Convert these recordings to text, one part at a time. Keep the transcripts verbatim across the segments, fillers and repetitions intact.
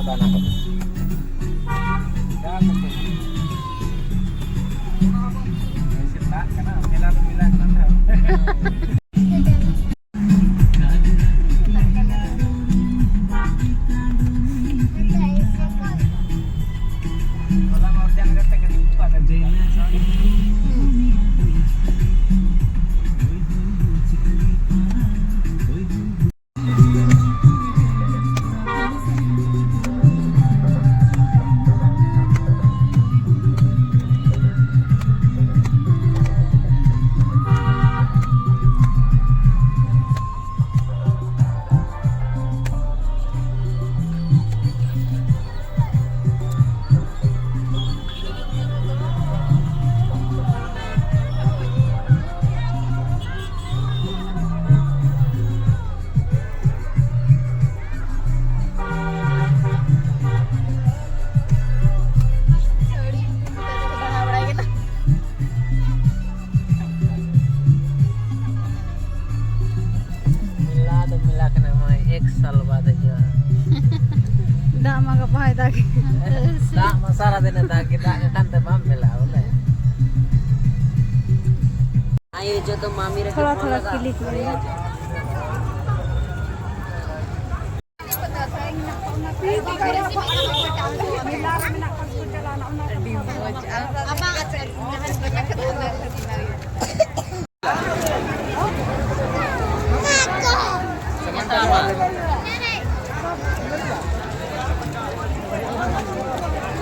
ᱫᱟᱱᱟ ᱠᱚᱫᱚ᱾ ᱥᱮᱛᱟᱜ ᱠᱟᱱᱟ, ᱢᱮᱞᱟ ᱫᱚ ᱢᱮᱞᱟ ᱠᱟᱱᱟ᱾ ᱦᱚᱞᱟ ᱢᱟ ᱚᱨᱡᱟᱱ ᱠᱟᱛᱮ ᱜᱮ ᱫᱩᱲᱩᱵ ᱠᱚᱜᱼᱟ᱾ ᱢᱮᱞᱟ ᱫᱚ ᱢᱮᱞᱟ ᱠᱟᱱᱟ, ᱱᱚᱜᱼᱚᱭ ᱮᱠ ᱥᱟᱞ ᱵᱟᱫ ᱦᱤᱡᱩᱜᱼᱟ᱾ ᱫᱟᱜ ᱢᱟ ᱜᱟᱯᱟ ᱦᱚᱸᱭ ᱫᱟᱜ᱾ ᱫᱟᱜ ᱢᱟ ᱥᱟᱨᱟ ᱫᱤᱱᱮ ᱫᱟᱜ ᱜᱮ, ᱫᱟᱜ ᱜᱮ ᱠᱷᱟᱱ ᱫᱚ ᱵᱟᱢ ᱢᱮᱞᱟᱜᱼᱟ ᱵᱚᱞᱮ᱾ ᱟᱭᱳ ᱡᱚᱛᱚ ᱢᱟᱢᱤ ᱨᱮ ᱛᱷᱚᱲᱟ ᱯᱷᱳᱱ ᱛᱷᱚᱲᱟ ᱞᱟᱜᱟ᱾ ᱠᱞᱤᱯ ᱞᱮ᱾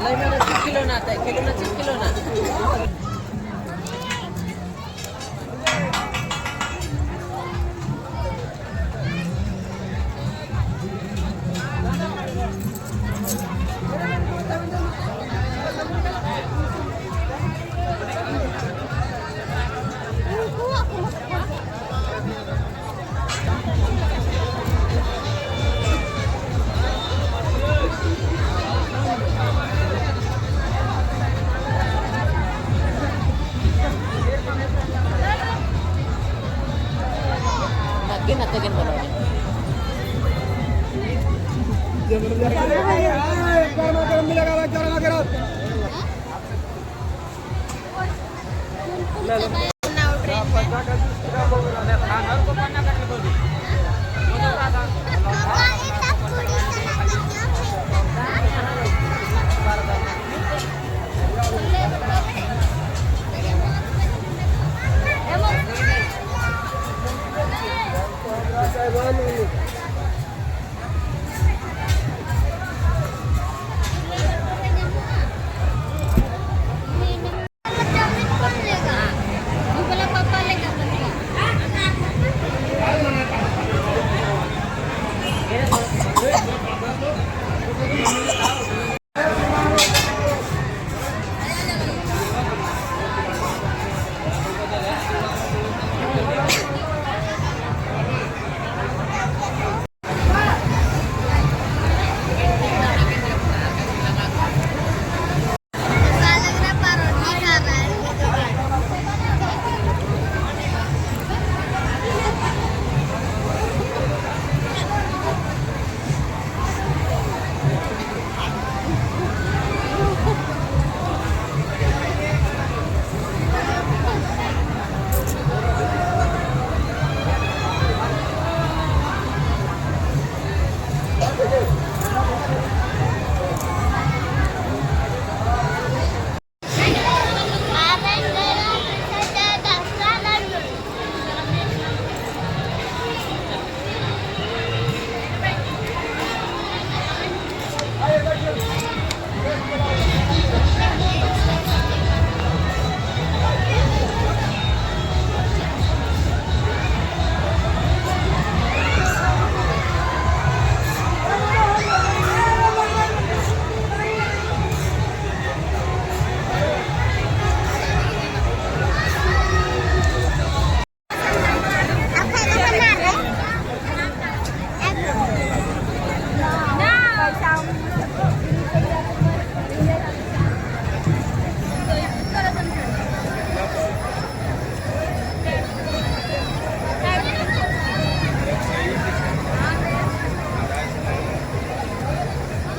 ᱞᱟᱹᱭ ᱢᱮ, ᱪᱮᱫ ᱠᱷᱮᱞᱳᱱᱟ ᱛᱮ? ᱠᱷᱮᱞᱳᱱᱟ, ᱪᱮᱫ ᱠᱷᱮᱞᱳᱱᱟ? ᱱᱟᱛᱮ ᱱᱟᱛᱮ ᱜᱮ ᱵᱚᱞᱚ᱾ गरमा गरम मिलेगा भाई, गरमा गरम।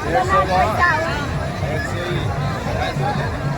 डेढ़ सौ का, एक सौ ही।